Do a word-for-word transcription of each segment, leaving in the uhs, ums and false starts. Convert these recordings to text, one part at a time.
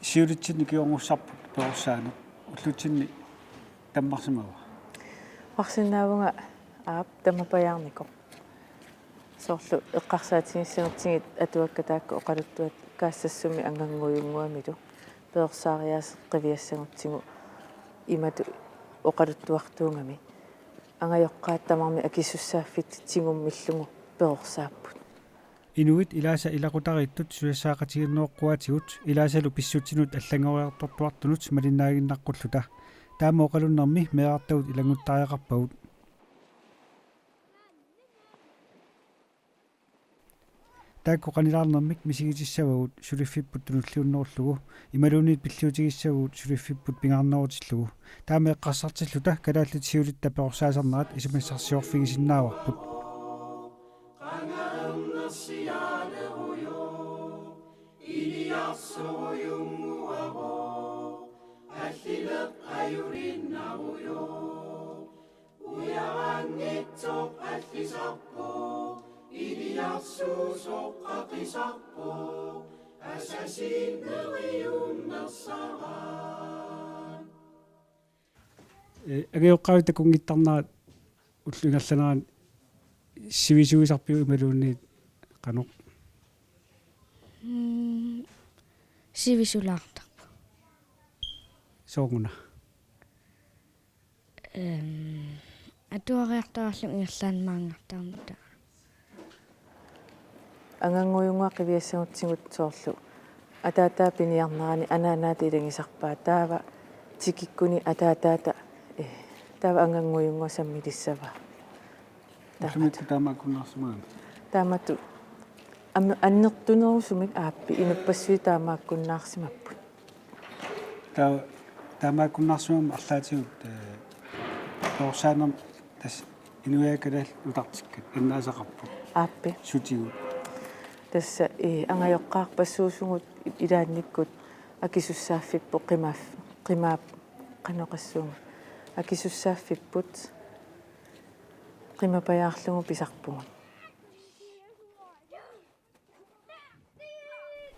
Siulitsinni kingornussarput perorsaaneq ullutsinni tammarsimava? Oqarsinnaavunga aap, tamapajaarnikoq. Soorlu eqqarsaatigissagutsigit atuakkat taakku oqaluttuat kaassassummi angangujunnguamilu perorsaareersimasut qiviassagutsigu imatut oqaluttuartuugami. Angajoqqaat tamarmik akisussaaffittut tigummillugu perorsaapput. Inuit ilaasa ilaqutariittut susassaqatigiinneroqquaatigut ilaasalu pissutsinut allanngoriartortuartunut malinnaaginnaqqulluta. Taama oqalunnermi meerartagut ilannguttariaqarpagut. Taakku qanilaarnermik misigitissavagut suliffipput tunulliunnerullugu, imaluunniit pilliutigissavagut suliffipput pingaarnerutillugu. Taama eqqarsartilluta kalaallit siulitta perorsaasarnerat isumassarsiorfigisinnaavarput. Ee, angajoqqaavi takunngittarnerat ullup ingerlanerani sivisuisarpiuk imaluunniit qanoq? Mm, sivisulaartarpoq. Sooruna? Ehm, atuariartuaarlunga ingerlaannaq maanngartarmata. Angangujunnguaq qiviassagutsigu soorlu ataataa piniarnerani anaanaata ilagisarpaa, taava tikikkuni ataataata, eh, taava angangujunnguaq sammilissavaa. Ullumikkut taamaakkunnaarsimagami? Taamatut am-, annertunerusumik aappi inuppassuit taamaakkunnaarsimapput. Taa-, taamaakkunnaarsimammat arlaatigut, eh, perorsaanermi tassa inuiaat kalaallit nutartikkat annaasaqarput. Aappi. Sutigut. Tassa, eh, angajoqqaarpassuusugut ilaannikkut akisussaaffipput qimaaf-, qimaap-, qanoq oqassuunga. Akisussaaffipput qimapajaarlugu pisarpugut.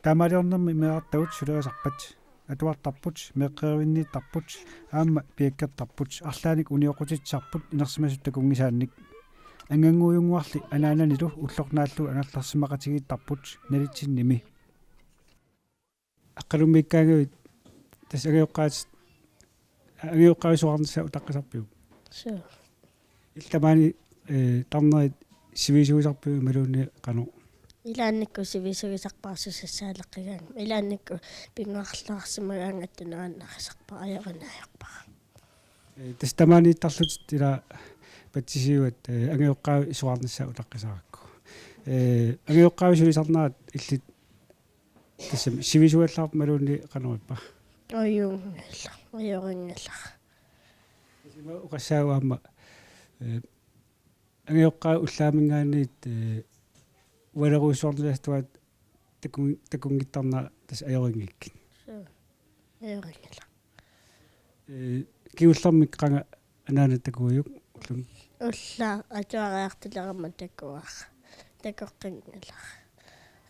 Taamaaliornermi meerartagut sulerisarpat, atuartarput, meeqqerivinniittarput, aamma piakkertarput, arlaannik unioqqutitsisarput inersimasut takunngisaannik. Angangujunnguarli anaananilu ulloq naallugu angerlarsimaqatigiittarput nalitsinnimi. Aqqalummiikkaangavit tassa angajoqqaat-, angajoqqaavi suaarnissaa utaqqisarpiuk? Suu. Illit tamaani, eh, tarnerit sivisuisarpiuk imaluunniit qanoq? Ilaannikkut sivisuisarpara susassaaleqqigaangama. Ilaannikkut pinnguarluarsimagaangatta nuannarisarpara, ajorinaajorpara. Eh, tassa tamaaniittarlutit ila patsisiuat, eh, angajoqqaavi suaarnissaa utaqqisarakku. Eh, angajoqqaavi sulisarnerat illit tassami sivisuallaarpit imaluunniit qanoq ippa? Ajunngilaq, ajorinngilara. Tassa ima oqassaagut aamma, eh, angajoqqaavi ullaaminngaanniit, eh, ualerujussuarniassagaat takun-, takunngittarnerat tassa ajorinngikkiga. Suu. Ajorinngilaq. Eh, kingullermik qanga anaanat takuiuk ullumi? Ullaaq atuariartulerama takuara. Takoqqinngilaq.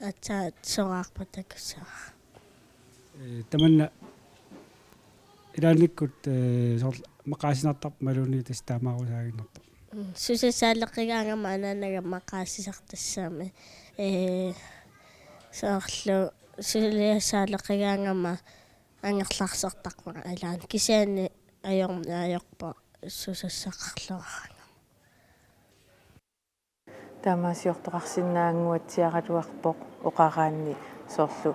Aatsaat soraarpat takussavara. Eh, tamanna ilaannikkut, eh, soorlu maqaasinartarpit imaluunniit tassa taamaarusaaginnartarpit? Mm, susassaaleqqigaangama anaanaga maqaasisartassami. Eh, soorlu suliassaaleqqigaangama angerlarsertarpunga ilaanni. Kisianni ajorneq ajorpoq susassaqarluaraangama. Taamaasiortoqarsinnaannguatsiaraluarpoq oqaraanni soorlu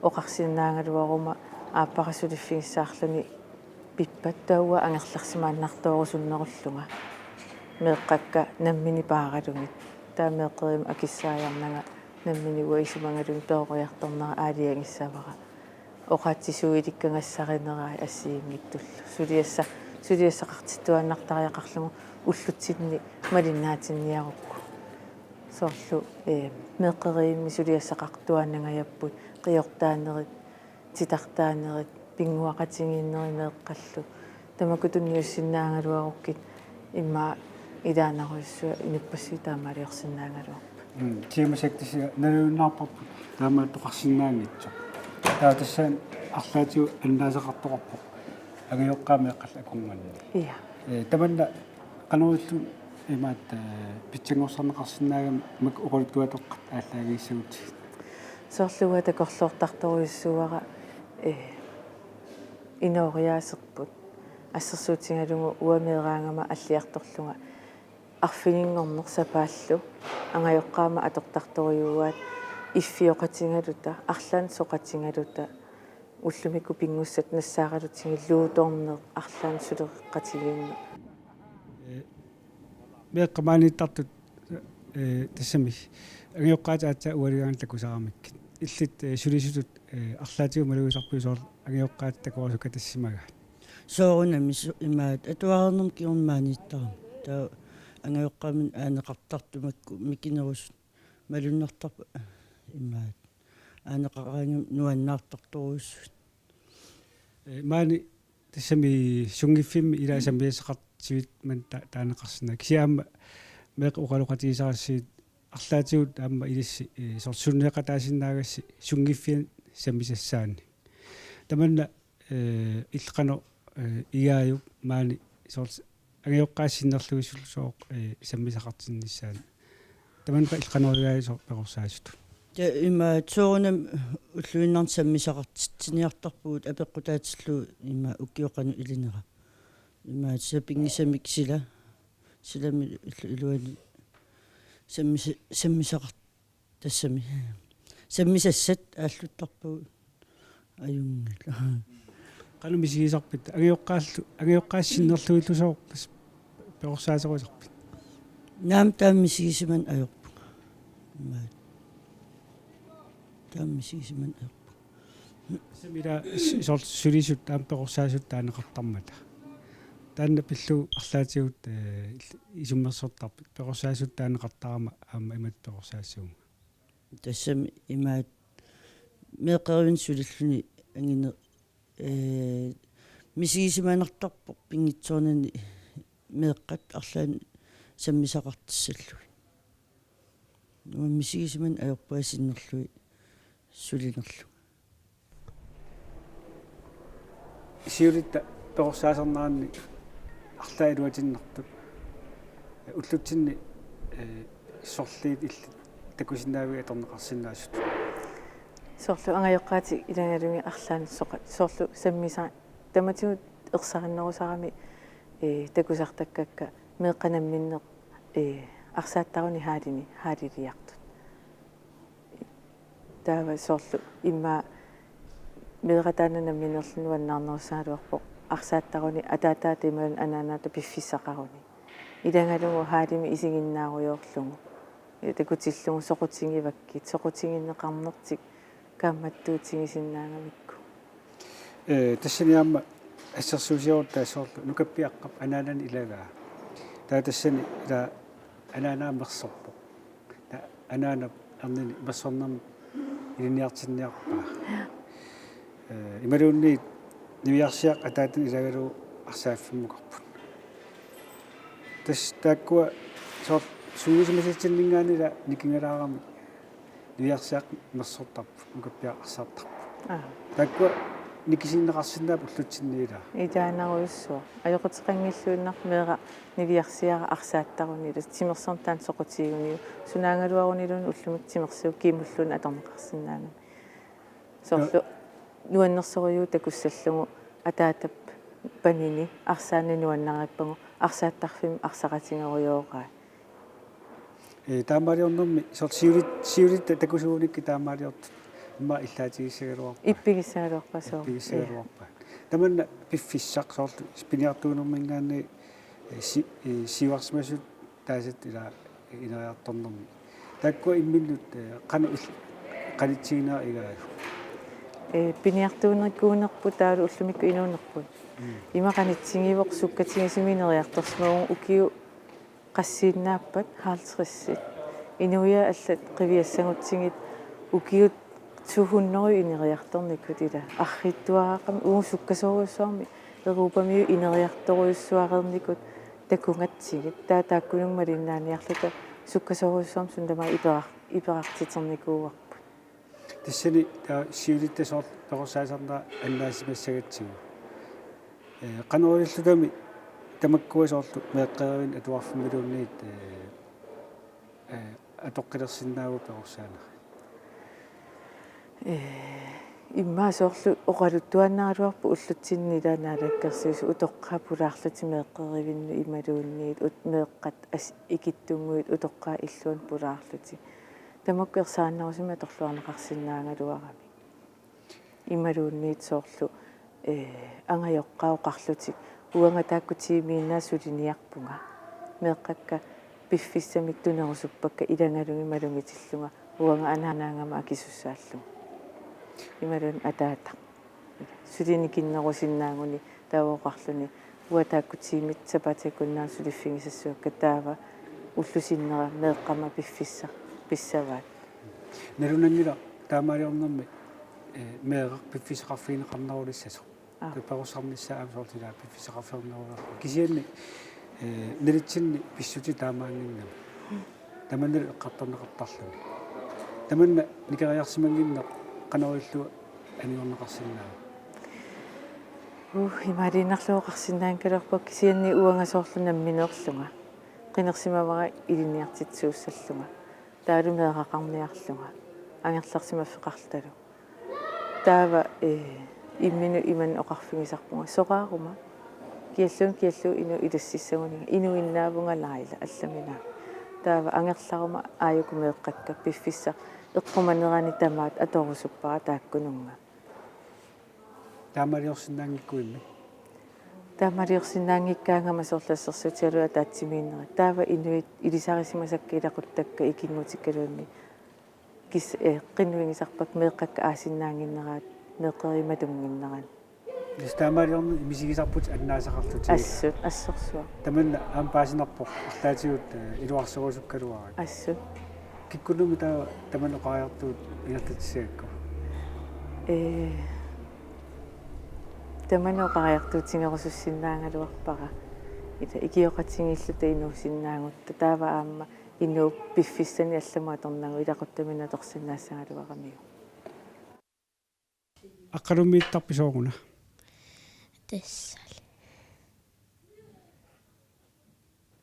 oqarsinnaagaluaruma aappara suliffigissaarluni pippat taava angerlarsimaannartorusunnerullunga. Meeqqakka nammineq paaralugit. Taava meeqqerivimmut akissaajarnanga nammineq uanga isumagalugit peroriartornera aalajangissavara. Oqaatsisuulikkagassarinerai assigiinngitsullu. Suliassa-, suliassaqartittuaannartariaqarlugu ullutsinni malinnaatinniarukku. Soorlu, eh, meeqqerivimmik suliassaqartuaannangajapput, qiortaanerit, titartaanerit, pinnguaqatigiinnerit meeqqallu. Tamakku tunniussinnaagaluarukkit immaqa ilaannarujussuaq inuppassuit taamaaliorsinnaagaluarput. Mm, tiimasaktissia nalunnaarparput taamaattoqarsinnaanngitsoq. Taava tassani Arlaatigut annaasaqartoqarpoq angajoqqaat meeqqallu akornanni. Ja. Ee, tamanna qanoq ililluta imaattoq, ee, pitsanngorsarneqarsinnaagami makku oqaluttuatoqqat aallaavigissagutsigu. Soorlu uanga takorloortartorujussuuara, ee, inooriaaserput. Assersuutigalugu uanga meeraagama alliartorlunga arfininngorneq sapaallu angajoqqaama atortartorujuugaat iffioqatigaluta, arlaannik soqatigaluta, ullumikkut pinngussat nassaaralutigu luutorneq arlaannik suleqatigiinneq. Ee, meeqqat maaniittartut, ee, tassami angajoqqaat aatsaat ualigaanni takusaramikkit. Illit, ee, sulisutut, ee, arlaatigut malugisarpigit soorlu angajoqqaat takorusukkatassimagaat? Soorunami su-, imaattoq atuarnermut kingorna maaniittarami. Taava angajoqqaaminnut aaneqartartut makku mikinerusut malunnartarput imaattoq aaneqaraangamik nuannaartartorujussuit. Ee, maani tassami sunngiffimmi ilaa sammisassaqartitsivimmi ta-, taaneqarsinnaavoq. Kisianni aamma meeqqat oqaloqatigisarassigit arlaatigut aamma ilissi, ee, soorlu sunniuteqataasinnaagassi sunngiffiani sammisassaanni. Tamanna, ee, illit qanoq, ee, igaajuk maani soorlu angajoqqaat sinnerluisullu sooq, ee, sammisaqartinnissaanut. Tamanna illit qanoq igaajuk soorlu peqorsaasutut? Taava imaattoq soorunami ulluinnarni sammisaqartitsiniartarpugut apeqqutaatillugu imaattoq ukioq qanoq ilinera. Imaattoq sapinngisamik sila, silami illu iluani sammisa-, sammisaqar-, tassami. Sammisassat aalluttarpagut ajunngilaq. Qanoq misigisarpit? Angajoqqaallu, angajoqqaat sinnerluillu sooq tassa peqorsaasorusarpit? Naamik, taama misigisimaneq ajorpunga. Imaattoq. Taama misigisimaneq ajorpunga. Samila s-, soorlu sulisut aamma peqorsaasutut taaneqartarmata. Taanna pillugu arlaatigut, ee, isummersortarpit? Peqorsaasutut taaneqartarama aamma imatut peqorsaassavunga. Tassami imaattoq meeqqerivinni sulilluni angineq, ee, misigisimanartarpoq pinngitsoornani meeqqat arlaannik sammisaqartissallugit. Uanga misigisimaneq ajorpunga sinnerlugit sulinerlunga. Siulitta peqorsaasarneranni arlaat iluatinnartut. Ullutsinni, ee, sorliit illit takusinnaavigit atorneqarsinnaasutut? Soorlu angajoqqaatik ilagalugit arlaannik soqa-, soorlu sammisa-, tamatigut ersarinnerusarami, ee, takusartakkakka meeqqat namminneq, ee, arsaattaruni hallini, halliliartut. Taava soorlu immaqa meeraq taanna namminerlu nuannaarnerussagaluarpoq arsaattaruni ataataata imaluunniit anaanaata piffissaqaruni. Ilagalugu hallimi isiginnaarujoorlugu. Takutillugu soqutigivakkit, soqutiginneqarnertik kaammattuutigisinnaagamikku. Ee, tassani aamma assersuusiorutta soorlu nukappiaqqap anaanani ilagaa. Taava tassani ila anaanaa mersorpoq. Taava anaanap ernini mersornermik ilinniartinniarpaa. Ee, imaluunniit niviarsiaq ataatani ilagalugu arsaaffimmukkorput. Tassa taakkua soorlu sungiusimasatsinninngaanniit ila nikingalaarami niviarsiaq mersortarput, nukappiaq arsaartarput. Aa. Taakkua nikisinneqarsinnaapput ullutsinni ilaa. Ilaanarujussuaq. Ajoquteqanngilluinnarpoq meeraq niviarsiaraq arsaattaruni ilaa timersorneq taanna soqutigiguniuk. Sunaagaluaruniluunniit ullumikkut timersuup kimulluunniit atorneqarsinnaanani. Soorlu nuannersorujuuvoq takussallugu ataatap panini arsaanni nuannarippagu arsaattarfimmi arsaqatigerujoorai. Ee, taamaaliornermi soorlu siulit-, siulitta takusuunikkit taamaaliortut immaqa illaatigissagaluarpaat. Ippigissagaluarpaat, sooq. Ippigissagaluarpaat. Tamanna piffissaq soorlu piniartuunerminngaanniit, ee, si-, ee, siuarsimasut taasat ila ineriartornermi. Taakkua imminnut, ee, qanoq il-, qanitsiginerat igaajuk? Ee, piniartuunerkuunerput taavalu ullumikkut inuunerput. Mm. Ima qanitsigivoq sukkatigisumik ineriartorsimavugut ukiut qassiinnaappat halvtredsit. Inuiaat allat qiviassagutsigit ukiut to hundrede ineriartornikut ila. Arriitsuaraaqqamik uagut sukkasoorujussuarmik Europamiut ineriartorujussuareernikut takugatsigit. Taava taakkununnga malinnaaniarluta sukkasoorujussuarmik suut tamaat iperar-, iperartiternikuuarput. Tassani taava siulitta soorlu peqorsaasarnerat annaasimassagatsigu. Ee, qanoq ilillutami tamakkua soorlu meeqqerivinni atuarfimmiluunniit, ee, ee, atoqqilersinnaavutit peqorsaaneri? Ee, immaqa soorlu oqaluttuaannaraluarpoq ullutsinni ilaa naalakkersuisut utoqqaat pulaarlutik meeqqerivinnut imaluunniit ut-, meeqqat as-, ikittunnguit utoqqaat illuanni pulaarlutik. Tamakku ersarinnerusumik atorluarneqarsinnaagaluaramik. Imaluunniit soorlu, ee, angajoqqaat oqarlutik: Uanga taakku tiimiinnaat suliniarpunga. Meeqqakka piffissamik tunerusuppakka ilagalugit malugitillunga uanga anaanaagama akisussaallunga. Imaluunniit ataataq sulinikinnerusinnaaguni taava oqarluni: Uanga taakku tiimit sapaatip-akunnerani suliffigisassavakka, taava ullut sinnera meeqqama piffissaq pissavaat. Nalunanngilaq taamaaliornermi, ee, meeraq piffissaqarfigineqarnerulissasoq. Aa. Taava peqorsaarnissaa aamma soorlu ilaa piffissaqarfiginerulerpoq. Kisianni, ee, nalitsinni pissutsit taamaannginnami. Tamannalu eqqartorneqartarluni. Tamanna nikeriarsimannginneq qanoq ilillugu anigorneqarsinnaava? Uh, imaaliinnarlugu oqarsinnaanngikkaluarpunga, kisianni uanga soorlu nammineerlunga. Qinersimavara ilinniartitsisuussallunga. Taavalu meeraqarniarlunga. Angerlarsimaffeqarlutalu. Taava, ee, imminut imannak oqarfigisarpunga: Soraaruma kialluunniit kialluunniit inuk ilassissaguninga, inuinnaavunga Laila allaminaa. Taava angerlaruma aajuku meeqqakka piffissaq eqqumanerani tamaat atorusuppara taakkununnga. Taamaaliorsinnaanngikkuimmi? Taamaaliorsinnaanngikkaangama soorlu assersuutigalugu ataatsimiinnerit. Taava inuit ilisarisimasakka ilaquttakka ikinngutikkaluunniit kis-, ee, qinnuigisarpakka meeqqakka aasinnaannginneraat meeqqerivimmut tunnginnerani. Tassa taamaaliorneq misigisarputit annaasaqarlutit. Assut, assorsuaq. Tamanna aamma paasinarpoq arlaatigut, ee, iluarserusukkaluarlutit. Assut. Kikkunnumi taava tamanna oqariartuut ingerlatsissagakku? Ee, tamanna oqariartuutigerusussinnaagaluarpara. Ila ikioqatigiilluta inuusinnaagutta taava aamma inuup piffissani allamut atornagu ilaquttaminnut atorsinnaassagaluaramiuk. Aqqalummiittarpit sooruna? Tassali.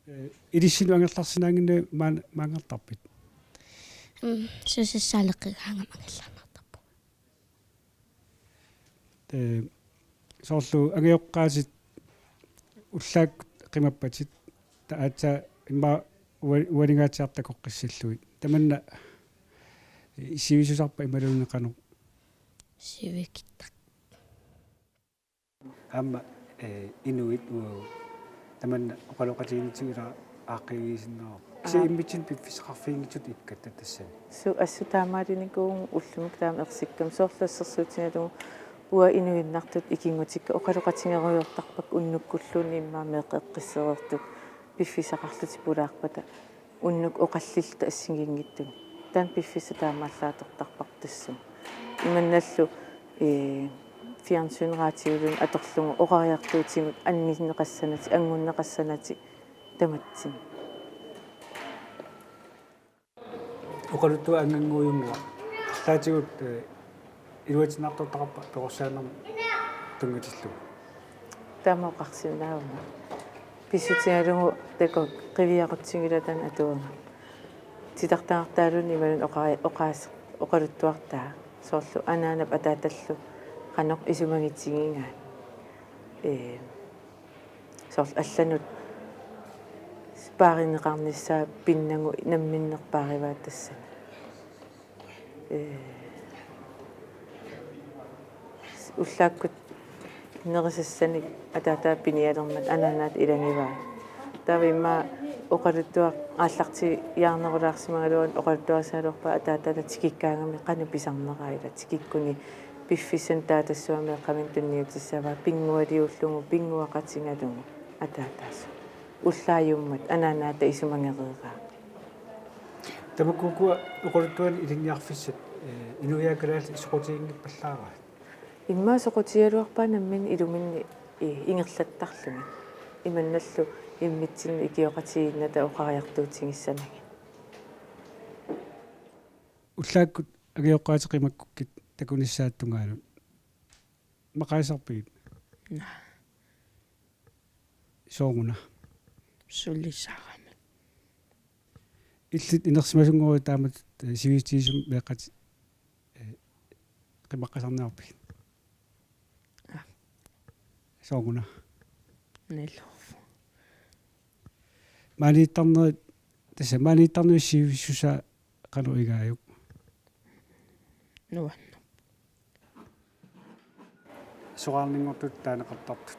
Ee, ilissinnut angerlarsinnaannginnaviuk maan-, maanngartarpit? Mm, susassaaleqqigaangama angerlarnartarpunga. Ee, soorlu angajoqqaatit ullaakkut qimappatit, taava aatsaat immaqa ua-, uaninngaanniit takoqqissillugit. Tamanna sivisusarpa imaluunniit qanoq? Sivikittarpoq. Aamma, ee, inuit uagut tamanna oqaloqatiginngitsigut ilaa aaqqiivigisinnaavoq. Kisianni immitsinnut piffissaqarfiginngitsutut ikkatta tassani. Suu, assut taamaalinikuuvunga ullumikkut taama ersikkama, soorlu assersuutigalugu uanga inuinnartut ikinngutikka oqaloqatigerujoortarpakka unnukkulluunniit immaqa meeqqat eqqissereertut piffissaqarlutik pulaarpata unnuk oqallilluta assigiinngitsut. Taanna piffissaq taamaallaat atortarparput tassunga. Imannallu, ee, fjernsyn radioluunniit atorlugu oqariartuutigut anninneqassanatik, anngunneqassanatik tamatsinnut. Oqaluttuaq anngannguujunngua. Arlaatigut, ee, iluatsinnaartortaqarpa peqorsaanermut tunngatillugu? Taama oqarsinnaavunga. Pissutigalugu taakku qiviarutsinngilaat taanna atuagaq. Titartagartaaluunniit imaluunniit oqa-, oqaas-, oqaluttuartaa. Soorlu anaanap ataatallu qanoq isumagitigigaat. Ee, soorlu allanut paarineqarnissaa pinnagu namminneq paarivaat tassani. Ee, ullaakkut nerisassanik ataataa pinialermat anaanaata ilagivaat. Taava immaqa oqaluttuaq aallartiiaarnerulaarsimagaluarluni oqaluttuarisagaluarpara ataataatta tikikkaangami qanoq pisarneraa ilaa, tikikkuni piffissani taava tassunga meeqqaminnut tunniutissavaa pinngualiullugu pinnguaqatigalugu ataataasoq. Ullaajummat anaanaata isumagereeraa. Tamakkuukkua oqaluttuani ilinniarfissat, ee, inuiaat kalaallit soqutiginngippallaaraat? Immaqa soqutigigaluarpaat namminneq iluminni, ee, ingerlattarlugit. Imannallu immitsinnut ikioqatigiinnata oqariartuutigissanagit. Ullaakkut angajoqqaatit qimakkukkit takunissaata tungaanut maqaasisarpigit? Naa. Sooruna? Sulisaaramik. Illit inersimasunngooq taamatut, eh, sivisutigisumik meeqqat, eh, qimaqqisarniarpigit? Aa. Sooruna? Nilorfu. Maaniittarnerit, tassa maaniittarnerit sivisussusaa qanoq igaajuk? Nuann. Soraarninngortut taaneqartartut.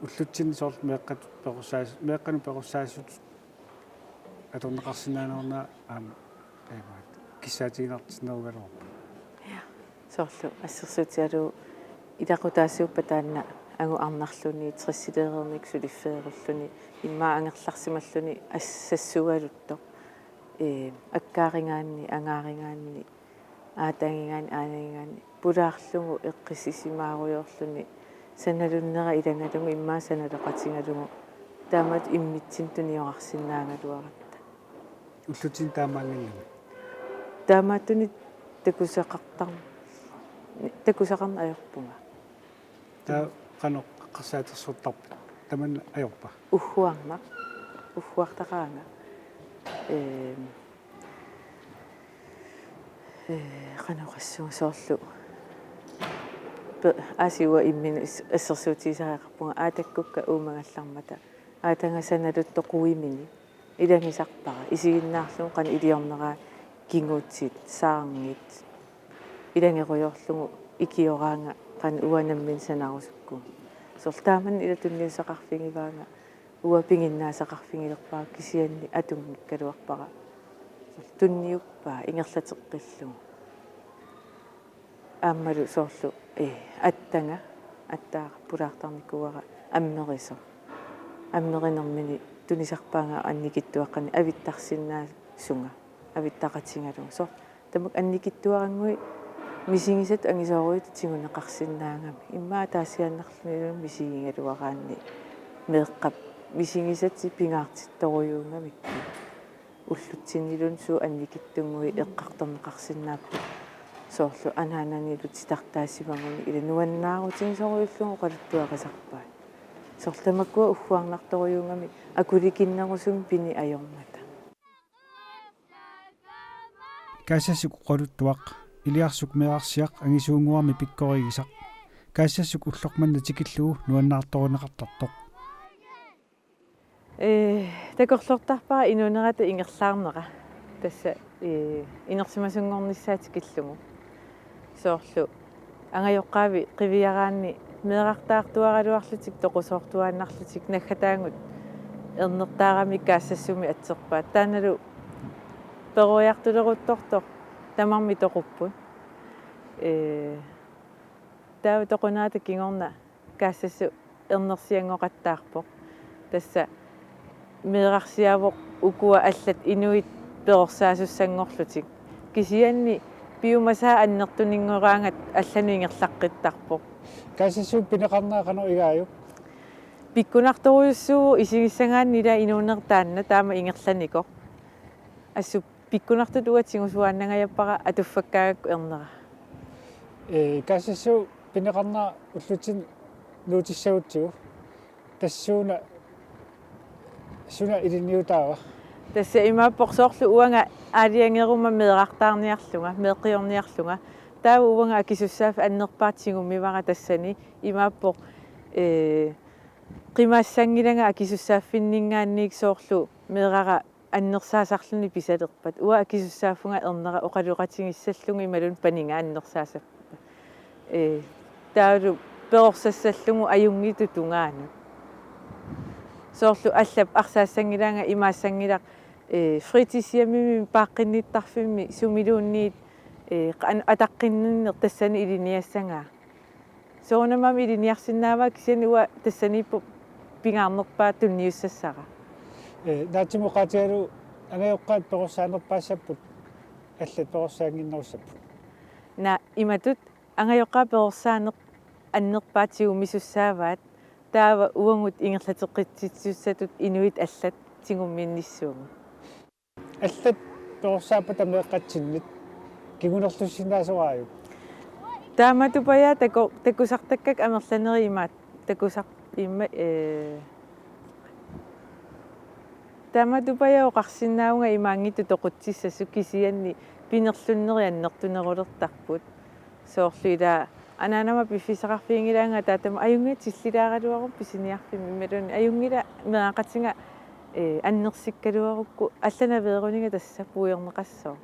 Ullutsinni soorlu meeqqat perussaas-, meeqqanut perussaasut atorneqarsinnaaneruna aamma taamaat kissaatiginartinnerugaluarput. Ja. Soorlu assersuutigalugu ilaqutaasuuppat taanna angut arnarluni, tressileereernikkut suliffeerulluni, immaqa angerlarsimalluni assassugaluttoq. Ee, akkaarigaanni, angaarigaanni, aatagigaanni, aanagigaanni pulaarlugu eqqissisimaarujoorluni sanalunnera ilagalugu immaqa sanaleqatigalugu taamatut immitsinnut tuniorarsinnaagaluaratta. Ullutsinni taamaanngilanga? Taamaattunik takusaqartar-, takusaqarneq ajorpunga. Taava qanoq eqqarsaatersortarpit? Tamanna ajorpa? Ugguarnaq. Ugguartaqaanga. Ehm, eh, qanoq oqassaanga soorlu. Pe-, aasiit uanga imminut as-, assersuutigisariaqarpunga aatakkukka uumagallarmata. Aataga sanaluttoq quiminit. Ilagisarpara, isiginnaarlugu qanoq iliorneraa, kingutit, saarngit. Ilagerujoorlugu ikioraanga qanoq uanga nammineq sanarusukkuga. Soorlu taamannak ila tunniussaqarfigivaanga, uanga piginnaasaqarfigilerpara kisianni atunngikkaluarpara. Soorlu tunniuppaa ingerlateqqillugu. Aammalu soorlu, eh, attaga, attaaq pulaartarnikuuara ammerisoq. Ammerinermini tunisarpaanga annikitsuaqqanik avittarsinnaasunga, avittaqatigalugu. Soorlu tamakku annikitsuarannguit misigisat angisoorujuit tiguneqarsinnaagami. Immaqa ataasiaannarlunilu misigigaluaraanni meeqqap misigisatik pingaartittorujuugamikkit. Ullutsinniluunniit suut annikitsunnguit eqqartorneqarsinnaapput. Soorlu anaananilu titartaasimaguni ila nuannaarutigisorujullugu oqaluttuarisarpaat. Soorlu tamakkua ugguarnartorujuugamik akulikinnerusumik pineq ajormata. Kaassassuk oqaluttuaq, Iliarsuk meerarsiaq angisuunnguarmi pikkorigisaq. Kaassassuk ulloq manna tikillugu nuannaartorineqartartoq. Ee, takorloortarpara inuunerata ingerlaarnera. Tassa, ee, inersimasunngornissaa tikillugu. Soorlu angajoqqaavi qiviaraanni meerartaartuaraluarlutik toqusoortuaannarlutik naggataagut ernertaaramik Kaassassumi atserpaat. Taannalu peroriartuleruttortoq tamarmik toqupput. Ee, taava toqunerata kingorna Kaassassut ernersianngoqattaarpoq. Tassa meerarsiavoq ukua allat inuit perorsaasussanngorlutik. Kisianni piumasaa annertuninngoraangat allanut ingerlaqqittarpoq. Kaassassut pineqarnera qanoq igaajuk? Pikkunartorujussuuvoq isigissagaanni ila inuuneq taanna taama ingerlanikoq. Assut pikkunartutut uanga tigusuaannangajappara atuffakkaangakku ernera. Ee, Kaassassut pineqarnera ullutsinni nuutissagutsigu. Tassa suna, suna ilinniutaava? Tassa imaappoq soorlu uanga aalajangeruma meerartaarniarlunga, meeqqiorniarlunga. Taava uanga akisussaaffik annerpaaq tigummivara tassani imaappoq, ee, qimaassanngilanga akisussaaffinninngaanniit soorlu meerara annersaasarluni pisalerpat. Uanga akisussaaffunga ernera oqaloqatigissallugu imaluunniit paniga annersaasarpat. Ee, taavalu perorsassallugu ajunngitsutut tungaanut. Soorlu allap arsaassanngilanga imaassanngilaq, ee, fritidshjemmimi paaqqinnittarfimmi sumiluunniit, ee, qan-, ataqqinninneq tassani ilinniassagaa. Soorunami aamma ilinniarsinnaavaa kisianni uanga tassaniippoq pingaarnerpaaq tunniussassara. Ee, naatsumik oqaatigalugu angajoqqaat perorsaanerpaassapput, allat perorsaannginnerussapput. Naa, imatut angajoqqaat perorsaaneq annerpaaq tigummisussaavaat, taava uagut ingerlateqqitsissussatut inuit allat tigumminnissuugut. Allat perorsaappata meeqqatsinnit Kingunerlussinnaasoraajuk? Taamatupajaa taku-, takusartakkakka amerlanerit imaat. Takusar-, ima, ee, taamatupajaa oqarsinnaavunga imaanngitsoq toqutsissasoq, kisianni pinerlunneri annertunerulertarput. Soorlu ila anaanama piffissaqarfiginngilaannga taatama ajunngilaq tillilaaraluarukku pisiniarfimmi imaluunniit ajunngilaq meeraqatiga, ee, annersikkaluarukku, allanut averuniga tassa puiorneqassooq.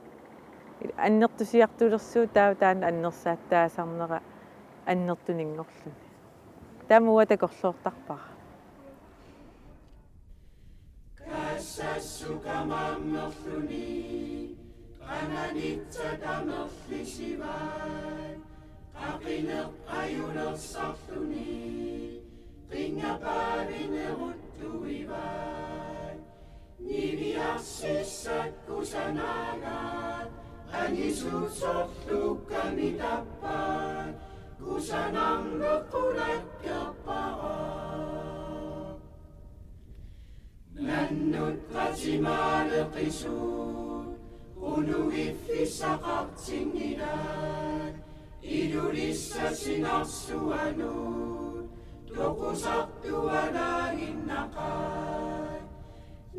Annertusiartulersuut taava taanna annersaattaasarnera annertuninngorluni. Taama uanga takorloortarpara. Kassassukamammerluni qananitsa tamerlisivat, qaqineqqajulersorluni qingapaavineruttuivat. Niviarsissat kusanagaat anisuut sorlukkamik tappaat, kusanarneq qulakkeerpara. Nannut qatimaaleqisut qunugiffissaqartinngilaat, Ilulissat sinarsuanut toqusartualaaginnaqaat.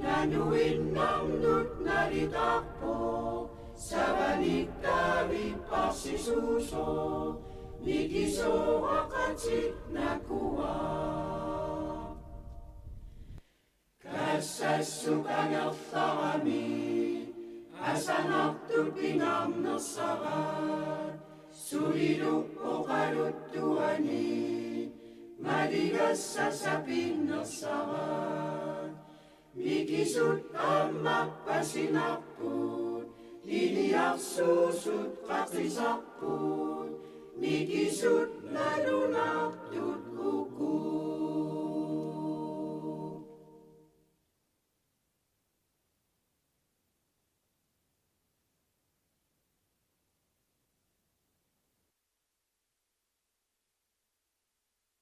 Nanuinnarnut nalitarpoq savanikkaavit parsisuusoq, mikisuuraqatik nakuaat. Kassassukangerlarami asanartut pingaarnersaraat, sulilu oqaluttuani maligassat sapinnersaraat. Mikisut aamma pasinarput, iliarsuusut qaqisarput, mikisut nalunartut